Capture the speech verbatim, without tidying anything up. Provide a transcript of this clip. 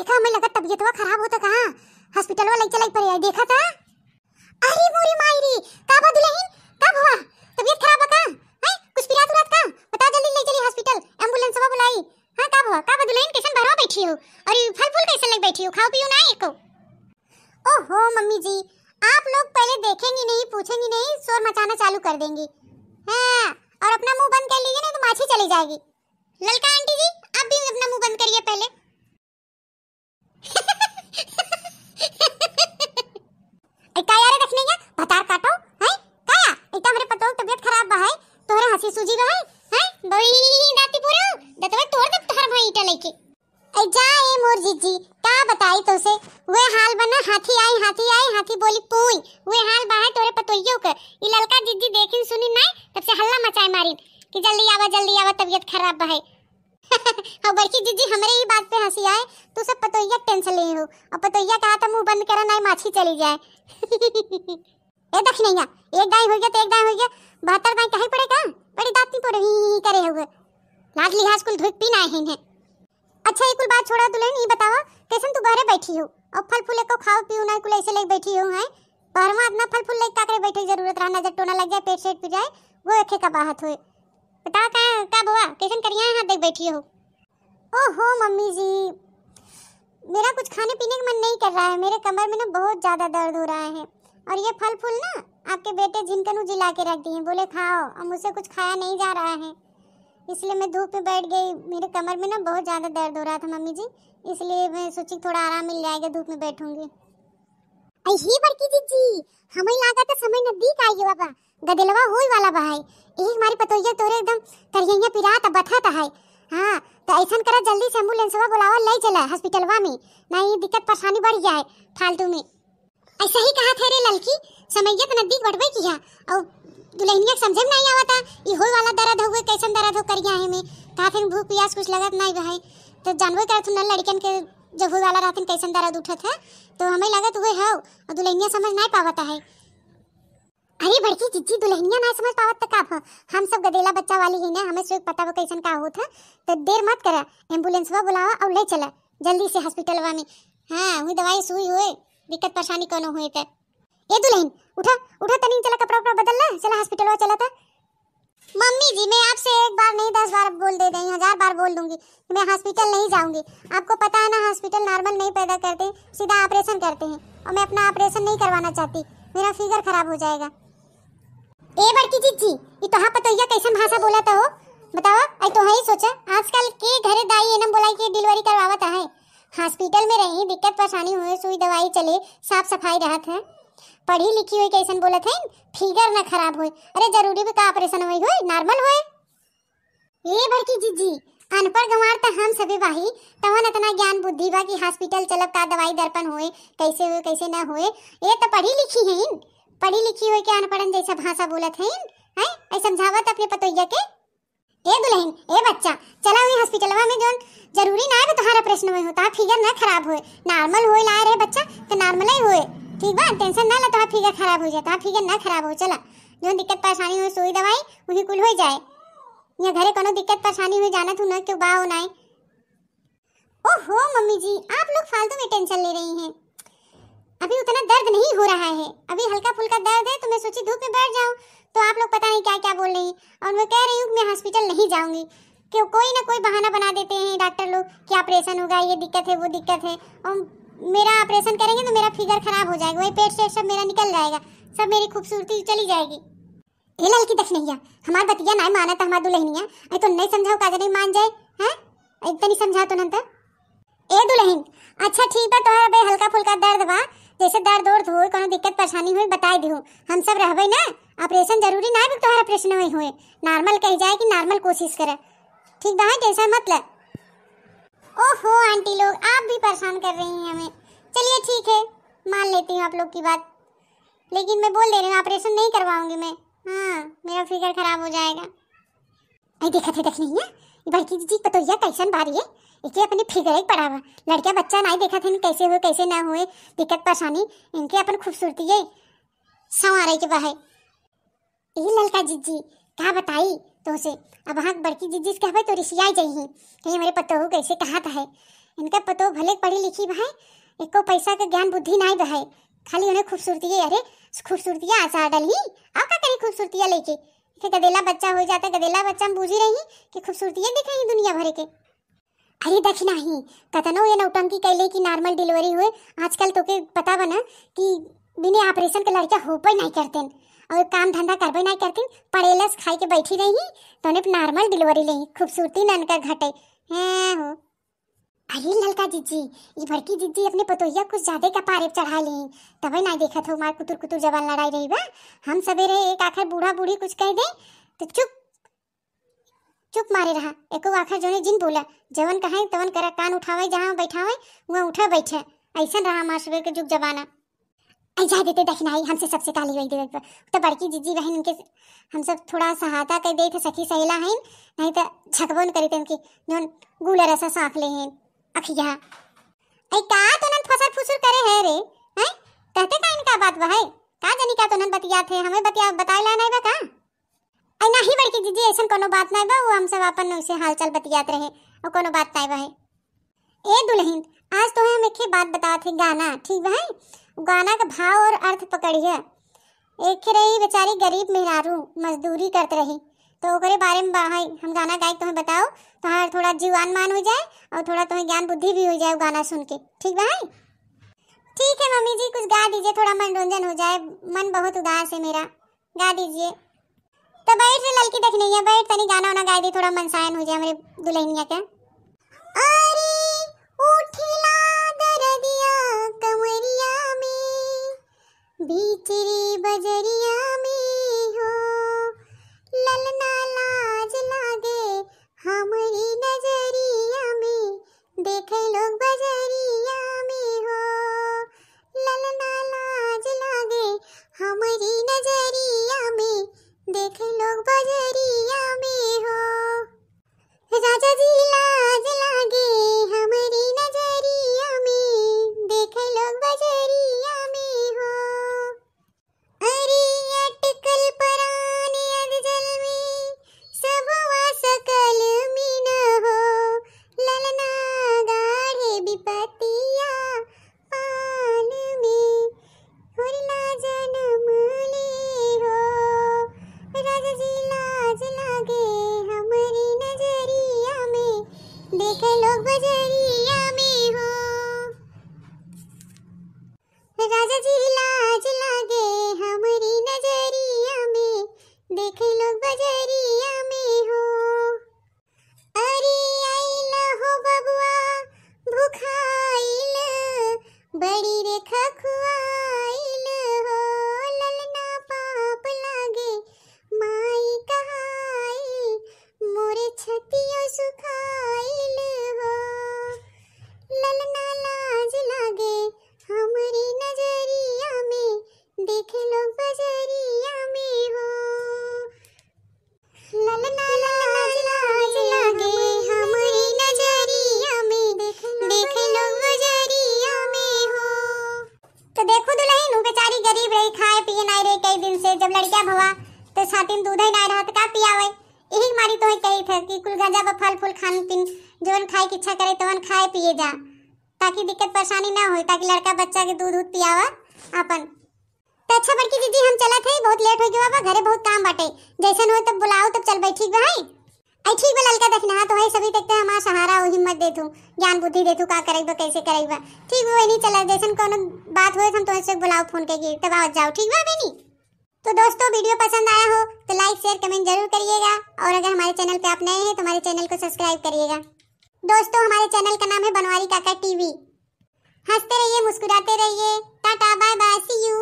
देखा, हमें लगा तबियतवा खराब होता कहाँ, हॉस्पिटलवा लई चलाई पड़े, देखा था। अरे मोरी माई रे, का बा दुलहिन, का भवा? तबियत खराब बा का? हैं, कुछ पिरात उरात का? बताओ, जल्दी लई चली हॉस्पिटल, एम्बुलेंसवा बुलाई। हाँ, का भवा, का बा दुलहिन, कैसन बहरवा बैठी हो? और ये फल फूल कैसन लग बैठी हो, खाओ पियो ना एको? ओहो मम्मी जी, आप लोग पहले देखेंगी नहीं, पूछेंगी नहीं, शोर मचाना चालू कर देंगी। हाँ, और अपना मुंह बंद कर लीजिए, नहीं तो माछी चली जाएगी। ललका आंटी जी, आप भी अपना मुंह बंद करिए पहले। ए, का यारे देखने गया? भतार काटो, हैं? का या? इतना हमरे पतोह की तबियत खराब बा है, तोहरे हंसी सूजी बा है, हैं? बड़ी दांती पूरा, दतवे तोड़ दे तोहर भाई ईटा लेके। ए, जा ए मोर जीजी, का बताई तोसे? वे हाल बना, हाथी आई, हाथी आई, हाथी बोली पूई। वे हाल बा है तोहरे पतोहियो के। ई ललका जीजी देखिन सुनी नाय, तब से हल्ला मचाए मारिन कि जल्दी आवा, जल्दी आवा, तबियत खराब बा है। और बड़की जीजी, हमरे ही बात पे हंसी आए, तू सब पतोहिया के टेंशन ले हो, और पतोहिया कहा था मुंह बंद करा, नाई माछी चली जाए। ए दखिनैया, एक दाई हो गया तो एक दाई हो गया, बहत्तर दाई कहीं पड़े का? बड़ी दांत नहीं पड़े, ही, ही, ही करे हुए। लाज लिहाज कुल धोई पी ना है इन्हें। अच्छा, ये कुल बात छोड़ा दुलहिन, ये बतावा, कैसन तू बहरे बैठी हो और फल फूल एको खाओ पियो ना, कुल ऐसे लेके बैठी हो हैं? बहरवा इतना फल फूल लेके का करे बैठे, जरूरत रहा, नजर टोना लग जाए, पेट सेट पी जाए, वो एके का बात होए। बता का, का बवा, कैसन करिया हाथ देख बैठी हो? ओहो मम्मी जी, मेरा कुछ खाने पीने का मन नहीं कर रहा है, मेरे कमर में ना बहुत ज़्यादा दर्द हो रहा है, और ये फल फूल ना आपके बेटे झिनकनू जी ला के रख दिए, बोले खाओ, और मुझसे कुछ खाया नहीं जा रहा है, इसलिए मैं धूप में बैठ गई। मेरे कमर में ना बहुत ज़्यादा दर्द हो रहा था मम्मी जी, इसलिए मैं सोची थोड़ा आराम मिल जाएगा, धूप में बैठूंगी। अई ही बड़की जीजी, हमें लागत है समय नजदीक आई गवा बा, गदेलवा होई वाला बा है। यही हमारी पतोहिया तोरे एकदम करिया पिरात बथत है। हाँ, तो ऐसन करा, जल्दी से एम्बुलेंसवा बुलावा, ले चला हॉस्पिटलवा में, नहीं दिक्कत परेशानी बढ़ जाए फालतू में। ऐसा ही कहा थे रे ललकी, समैया तो नजदीक बढ़बे किया, और दुल्हनिया के समझे में नहीं आवता, ई होई वाला दर्द हुए, कैसन दर्द हो करिया है में, कहा फिर भूख प्यास कुछ लगत नहीं बा है, तो जानबे करत हूँ ना लड़कन के जब होई वाला रहतिन कैसन दर्द उठत है, तो हमें लगत हुए है, और दुल्हनिया समझ नहीं पावता है। अरे बड़की जिज्जी, दुल्हनिया ना समझ पावत त का भ-, हम सब गदेला बच्चा वाली ही ना, हमें सब पता बा कैसन का होत है। तो देर मत करा, एम्बुलेंसवा बुलावा और ले चला जल्दी से हॉस्पिटलवा में। हाँ, वही दवाई सुई होए, दिक्कत परेशानी कोनो होए त। ए दुल्हन, उठा, उठा तनी, चला कपड़ा उपड़ा बदल ला, चला हॉस्पिटलवा चला था। मम्मी जी, मैं आपसे एक बार नहीं, दस बार बोल दे रही हूँ, हजार बार बोल दूंगी कि मैं हॉस्पिटल नहीं जाऊंगी। आपको पता है ना, हॉस्पिटल नॉर्मल नहीं पैदा करते, सीधा ऑपरेशन करते हैं, और मैं अपना ऑपरेशन नहीं करवाना चाहती, मेरा फिगर खराब हो जाएगा। ए बड़की जिज्जी, ई तोहार पतोहिया कैसन भाषा बोलत हो? बतावा, आई तो ही सोचा, आजकल के घरे दाई एनम बोलाई के डिलीवरी करवावत है। हॉस्पिटल में रही, दिक्कत परेशानी होए, सुई दवाई चले, साफ सफाई रहत है। पढ़ी लिखी होई, कैसन बोलत है, फिगर ना खराब होए। अरे जरूरी भी का ऑपरेशन होई, होए नॉर्मल होए। ए बड़की जिज्जी, अनपढ़ गंवार त हम सभी बाही, तवन इतना ज्ञान बुद्धि बा कि हॉस्पिटल चलब का दवाई दर्पण होए, कैसे होए, कैसे ना होए। ये तो पढ़ी लिखी है, पढ़ी लिखी होए के अनपढ़न जैसा भाषा बोलत है, हैं? ऐ समझावत अपने पतोहिया के। ए दुल्हन, ए बच्चा, चला वही हॉस्पिटलवा में, जौन जरूरी ना है कि तोहार ऑपरेशन में हो, तोहार फिगर ना खराब होए, नॉर्मल होए लाए रहे बच्चा, तो नॉर्मल ही होए, ठीक बा? टेंशन ना ला, तोहार फिगर खराब हो जाए, तोहार फिगर ना खराब हो, चला, जौन दिक्कत परेशानी हो, सुई दवाई, वही कुल हो जाए। यहाँ घरे कोनो दिक्कत परेशानी हो, जानत हूँ ना, क्यों बा हो ना है। ओहो मम्मी जी, आप लोग फालतू में टेंशन ले रही हैं। अभी उतना दर्द नहीं हो रहा है, अभी हल्का फुल्का दर्द है, तो मैं सोची धूप में बैठ जाऊं, तो आप लोग पता नहीं क्या क्या बोल रही हैं। और मैं कह रही हूँ कि मैं हॉस्पिटल नहीं जाऊंगी, क्यों कोई ना कोई बहाना बना देते हैं डॉक्टर लोग कि ऑपरेशन होगा, ये दिक्कत है, वो दिक्कत है, और मेरा ऑपरेशन करेंगे तो मेरा फिगर खराब हो जाएगा, वही पेट से सब मेरा निकल जाएगा, सब मेरी खूबसूरती चली जाएगी। ए ललकी दखिनैया, हमार बतिया नाय मानत हमार दुल्हनिया, अरे तो नहीं समझाओ का जने मान जाए, हैं? इतनी समझा तो नंतर। ए दुल्हन, अच्छा ठीक बा, तोहर अबे हल्का फुल्का दर्द बा, जैसे दर्द उर्द होई, कोनो दिक्कत परेशानी होई, बताई दिहू, हम सब रहबे ना। ऑपरेशन जरूरी ना है कि तोहर ऑपरेशन में होए, नॉर्मल कही जाए कि नॉर्मल कोशिश करे, ठीक बा? टेंशन मत ले। ओहो आंटी लोग, आप भी परेशान कर रही हैं हमें। चलिए ठीक है, मान लेती हूँ आप लोग की बात, लेकिन मैं बोल दे रही हूँ, ऑपरेशन नहीं करवाऊंगी मैं। हाँ, मेरा फिगर खराब हो जाएगा। आई देखत है, देखनी है, ई बड़की जीजी पतोहिया कैसन बारी है, इके अपने फिगर एक पड़ावा, लड़का बच्चा नाई देखत है, कैसे होए, कैसे ना होए, दिक्कत परेशानी, इनके अपन खूबसूरती है, संवारे के बा है। ई ललका जीजी, का बताई तोसे, अब हाँ बड़की जीजी से कहबे तो रिसियाई जाई है, कहीं हमारे पतोहू कैसे कहा था है, इनका पतो भले पढ़ी लिखी बहै, एको पैसा के ज्ञान बुद्धि नाई बहै, खाली उन्हें खूबसूरतिये, अरे, खूबसूरतिया आचार डलही, अब का करी खूबसूरतिया लेके? इखे गदेला बच्चा हो जाता, गदेला बच्चा में बूझी रही कि खूबसूरतिये दिखाई दुनिया भर के। अरे दखिनही, कतनो ये नौटंकी कैले कि normal delivery होए, आजकल तोके पता बा ना कि बिना operation के लड़का होबे नाई करतेन और काम धंधा करबे नाई करतेन, पड़ेलस खाई के बैठी रही, तोने normal delivery लेही, खूबसूरती ननका घटे। हैं हो। अरे ललका जिज्जी, ई बड़की जिज्जी अपने पतोहिया कुछ ज्यादा कपारे पे चढ़ा ली, तबे नाई देखत हो मार कुतुर कुतुर जबान लड़ाई रही बा। हम सबेरे एक आखर बूढ़ा बूढ़ी कुछ कह दे तो चुप चुप मारे रहा, एको आखर जोने जिन बोला, जवन कहे तवन करा, कान उठावे जहाँ बैठावे वहाँ उठा बैठे। ऐसन रहा हमार सबेर के जुग जमाना। ऐ जाए देते दखिनही, हमसे सबसे काली वही देवे पर। तो बड़की जिज्जी बहन उनके हम सब थोड़ा सहायता कर दे थे, सखी सहेला हैं, नहीं तो झकबो न करी थे उनकी जोन गूलर ऐसा साँख ले हैं अखिया। ऐ का तो नन फसर फुसुर करे है रे, हैं? कहते का इनका बात बा है? का जानी का तो नन बतियात है, हमें बतिया बताए ला नहीं बा का? अरे नाही बड़की जिज्जी, ऐसन कोनो बात नाही बा, वो हम सब अपन उसे हालचाल बतियात रहे और कोनो बात नाही बा है। ए दुल्हन, आज तोहे हम एक बात बतावत है, गाना ठीक बा है, गाना का भाव और अर्थ पकड़िए। एक रही बेचारी गरीब मेहरारू, मजदूरी करत रही, तो ओकरे बारे में बा है, हम गाना गाई तोहे बताओ, तोहार थोड़ा जीवान मान हो जाए और थोड़ा तोहे ज्ञान बुद्धि भी हो जाए गाना सुन के, ठीक बा है? ठीक है मम्मी जी, कुछ गा दीजिए, थोड़ा मनोरंजन हो जाए, मन बहुत उदास है मेरा। गा दीजिए। तो बैठ रे ललकी दखिनैया, बैठ, तनी गाना वाना गाए दे, थोड़ा मनसायन हो जाए हमरे दुल्हनिया के। अरे उठेला दरदिया कमरिया में, बीच रे बजरिया में हो, ललना लाज लागे हमरी नजरिया में, देखे लोग बजरिया में हो, ललना लाज लागे हमरी नजरिया में, देखे लोग बजरिया में हो। राजा जी लाज लागे हमरी नजरिया में, देखे लोग बजरिया में हो। अरे अटकल परान अधजल में, सबवा सकल में न हो, ललना गाढ़े बिपतिया पाल में, होरला जनम ले हो। राजा जी लाज लागे हमरी नजरिया में, देखे लोग बजरिया में हो। राजा जी लाज लागे हमरी नजरिया में, देखे लोग बजरिया में हो। अरे आइल हो बबुआ भुखाइल, बड़ी रे खखुआइल हो, ललना पाप लागे माई कहाइल, मोरे छतियो सुखाइल हो, ललना लाज लागे हमरी नजरिया में, देखे लोग बजरिया में हो। ललना लाज लागे हमरी नजरिया में, देखे लोग बजरिया में हो। तो देखो दुल्हन, उ बेचारी गरीब रही, खाए पिए नाई रही कई दिन से। जब लड़किया भवा तो छाती में दूध ही नाई रहा तो का पियावे। यही मारी तो कही था कि कुल गांजा बा, फल फूल खान पीन, जवन खाए की इच्छा करे तवन खाए पिए जा, ताकि दिक्कत परेशानी ना होई, ताकि लड़का बच्चा के दूध दूध पियावा अपन। तो अच्छा बड़की दीदी, हम चलत है, बहुत लेट हो गया बा, घरे बहुत काम बाटे। जैसन हो तब बुलाओ, तब चल बैठी बा है। आई ठीक बा ललका दखिनहा, तो है सभी तक हमारा सहारा हो, हिम्मत दे तू, ज्ञान बुद्धि दे तू, का करे बा, कैसे करे बा। ठीक बा बहनी, चला, जैसन कोनो बात होए हम तोहसे बुलाओ फोन के, तब आवत जाओ, ठीक बा बहनी? तो दोस्तों, वीडियो पसंद आया हो तो लाइक शेयर कमेंट जरूर करिएगा, और अगर हमारे चैनल पे आप नए हैं तो हमारे चैनल को सब्सक्राइब करिएगा। दोस्तों, हमारे चैनल का नाम है बनवारी काका टीवी। हंसते रहिए, मुस्कुराते रहिए। टाटा, बाय बाय, सी यू।